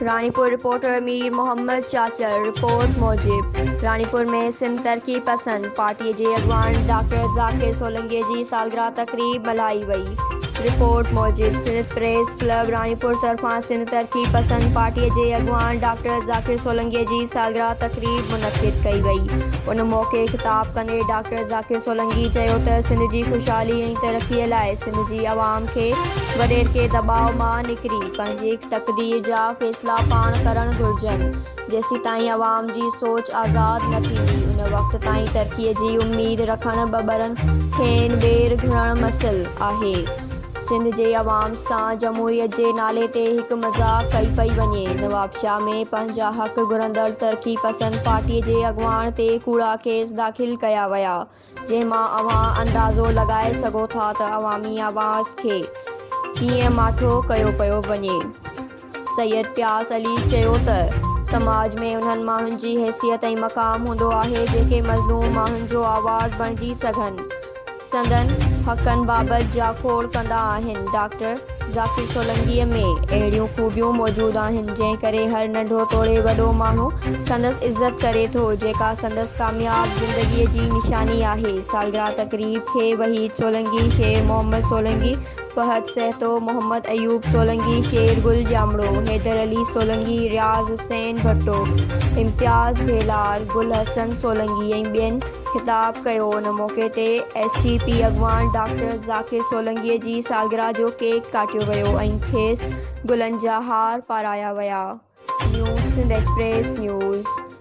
Ranipur, reporter Mir Muhammad Chachar, report موجب راڻيپور ۾ سنڌ ترقي پسند پارٽي جي اڳواڻ ڊاڪٽر ذاڪر سولنگي جي سالگرهه تقريب ملهائي وئي. رپورٽ موجب سنڌ پريس ڪلب راڻيپور طرفان سنڌ ترقي پسند پارٽي جي اڳواڻ ڊاڪٽر ذاڪر سولنگي جي سالگرهه تقريب منعقد ڪئي وئي. ان موقعي خطاب ڪندي ڊاڪٽر ذاڪر سولنگي چيو ته سنڌ جي خوشحالي ۽ ترقي لاء سنڌ جي عوام کي وڏيرڪي دٻاء مان نڪري پنهنجي تقدير جا فيصلا پاڻ ڪرڻ گهرجن، جيسيتائين عوام جي سوچ آزاد نه ٿيندي، ان وقت تائين ترقي جي اميد رکڻ ٻٻرن کين ٻير گهرڻ مثل آهي. سنڌ جي عوام سان جمهوريت جي نالي تي هڪ مذاق ڪئي پئي وڃي. نوابشاهه ۾ پنهنجا حق گهرندڙ ترقي پسند پارٽي جي اڳواڻ تي ڪوڙا ڪيس داخل ڪيا ويا. جنهن مان اوهان اندازو لڳائي سگهو ٿا ته عوامي آواز کي ڪيئن ماٺو ڪيو پيو وڃي. سيد پياس علي چيو ته سماج ۾ انهن ماڻهن جي حيثيت ۽ مقام هوندو آهي جيڪي مظلوم ماڻهن جو آواز بڻجي سگهن. سندن حقن بابت جاکوڙ ڪندا آهن. ڊاڪٽر ذاڪر سولنگيء ۾ اهڙيون خوبيون موجود آهن، جنهن ڪري هر ننڍو توڙي وڏو ماڻهو سندس عزت ڪري ٿو، جيڪا سندس ڪامياب زندگيء جي نشاني آهي. سالگرهه تقريب کي وحيد سولنگي، شير محمد سولنگي، فهد سهتو، محمد ايوب سولنگي، شير گل ڄامڙو، حيدر علي سولنگي، رياض حسين ڀٽو، امتياز ڀيلار، گل حسن سولنگي ۽ ٻين خطاب ڪيو. ان موقعي تي ايس ٽي پي اڳواڻ ڊاڪٽر ذاڪر سولنگي جي سالگرهه جو ڪيڪ ڪاٽيو ويو ۽ کيس گلن جا هار پارايا ويا. News Sindh express news.